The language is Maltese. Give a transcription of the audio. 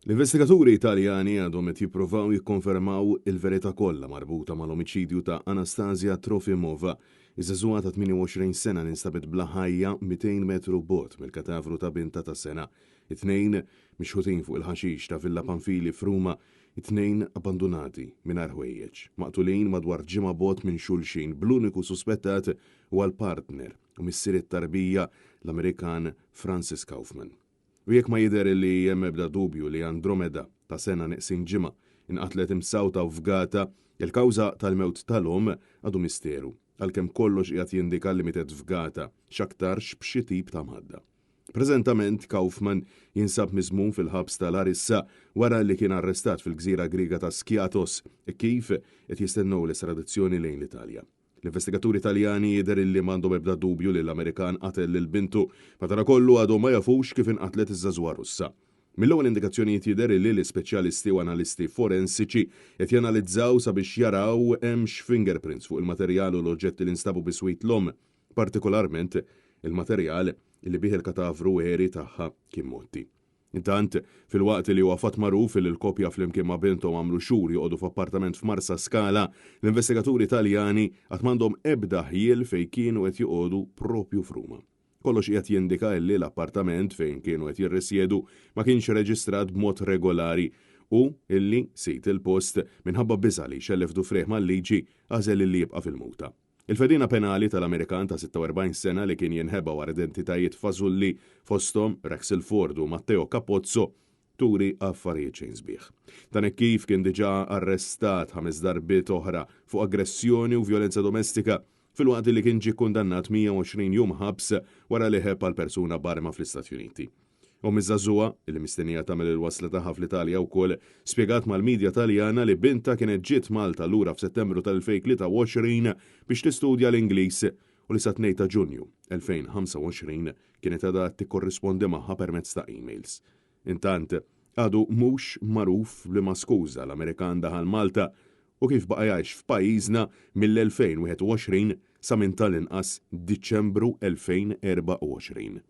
L-investigaturi Taljani għadhom qed jippruvaw jikkonfermaw il-verità kollha marbuta mal-omiċidju ta' Anastasia Trofimova, iż-żagħżugħa ta' 28 sena li nstabet bla ħajja 200 metru bogħod mill-katavru ta' bintha ta' sena. It-tnejn mixħutin fuq il-ħaxix ta' Villa Pamphili f'Ruma, it-tnejn abbandunati mingħajr ħwejjeġ, maqtulin madwar ġimgħa bogħod minn xulxin bl-uniku suspettat huwa l-partner u missier it-tarbija l-Amerikan Francis Kaufman. U jekk ma jidher li hemm ebda dubju li Andromeda, ta' sena neqsin ġimgħa, inqatlet imsawta u fgata, il-kawża tal-mewt tal-omm għadu misteru, għalkemm kollox qiegħed jindika li mietet fgata, x'aktarx b'xi tip ta' mħadda. Preżentament, Kaufman jinsab miżmum fil-ħabs ta' Larissa wara li kien arrestat fil-gżira Griega ta' Skiathos, hekk kif qed jistennew l-estradizzjoni lejn l-Italja. L-investigaturi Taljani jidher illi m'għandhom ebda dubju li l-Amerikan qatel lil bintu, madanakollu għadhom ma jafux kif inqatlet iż-żagħżugħa Russa. Mill-ewwel indikazzjonijiet jidher illi l-ispeċjalisti u analisti forensiċi qed janalizzaw sabiex jaraw hemmx fingerprints fuq il-materjal u l-oġġetti li nstabu biswit l-omm, partikolarment il-materjal illi bih il-katavru għeri tagħha kien mgħotti. Intant, filwaqt li huwa fatt magħruf li l-koppja flimkien ma' binthom għamlu xhur joqogħdu f'appartament f'Marsaskala, l-investigaturi Taljani għad m'għandhom ebda ħjiel fejn kienu qed joqogħdu proprju f'Ruma. Kollox qiegħed jindika illi l-appartament fejn kienu qed jirrisjedu ma kienx reġistrat b'mod regolari u illi sid il-post, minħabba biża' li jxellef dufrejh mal-liġi, għażel illi jibqa' fil-muta. Il-fedina penali tal-Amerikan ta' 46 sena li kien jinħeba wara identitajiet fażulli fosthom Rexel Ford u Matteo Capozzo turi affarijiet xejn sbieħ. Dan hekk kif kien diġà arrestat ħames darbiet oħra fuq aggressjoni u vjolenza domestika filwaqt li kien ġie kkundannat 120 jum ħabs wara li ħebb għal persuna b'arma fl-Istati Uniti. Omm iż-żagħżugħa, li mistennija tagħmel il-wasla tagħha fl-Italja wkoll, spjegat mal-midja Taljana li bintha kienet ġiet Malta lura f'Settembru tal-2023 biex tistudja l-Ingliż u li sat-2 ta' Ġunju 2025 kienet għadha tikkorrispondi magħha permezz ta' emails. Intant, għadu mhux magħruf b'liema skuża l-Amerikan daħal Malta u kif baqa' jgħix f'pajjiżna mill-2021 sa minn tal-inqas Diċembru 2024.